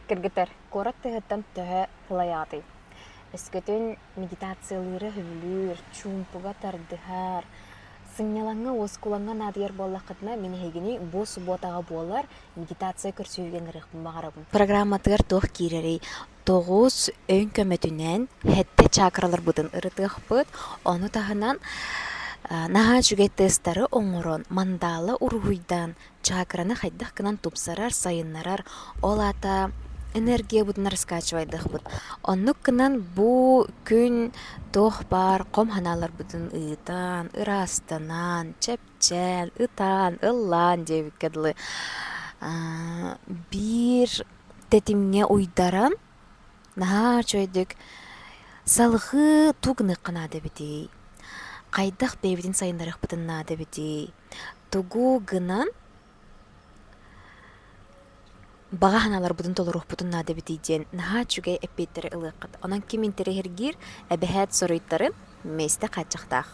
Кыргыттар, куорат тыаһыттан төһө сылайаҕытый? Өскөтүн медитациялыыры сөбүлүүр, чуумпуга тардыһар, сынньалаҥҥа, уоскулаҥҥа наадыйар буоллаххытына, мин эһигини бу субуотаҕа буолар медитация көрсүһүүгэ ыҥырыахпын баҕарабын. Программатыгар туох киирэрий? Тоҕус өҥ көмөтүнэн сэттэ чакраларбытын ырытыахпыт, ону таһынан наһаа үчүгэй тестары оҥорон, мандала уруһуйдаан, чакраны хайдах гынан тупсарар, сайыннарар, ол аата энергиябытын раскачивайдыахпыт. Оннук гынан бу күн туох баар хом санааларбытын ыытан, ыраастанан, чэпчээн, ытаан, ыллаан диэбиккэ дылы биир тэтимҥэ уйдаран наһаа үчүгэйдик салҕыы тугу гыныахха наада эбитий, хайдах бэйэбитин сайыннарыахпытын наада эбитий, тугу гынан баҕа санааларбытын толоруохпутун наада эбитий диэн наһаа үчүгэй эппиэттэри ылыаххыт. Онон ким интэриэһиргиир, эбэһээт суруйтарын, миэстэ хааччахтаах.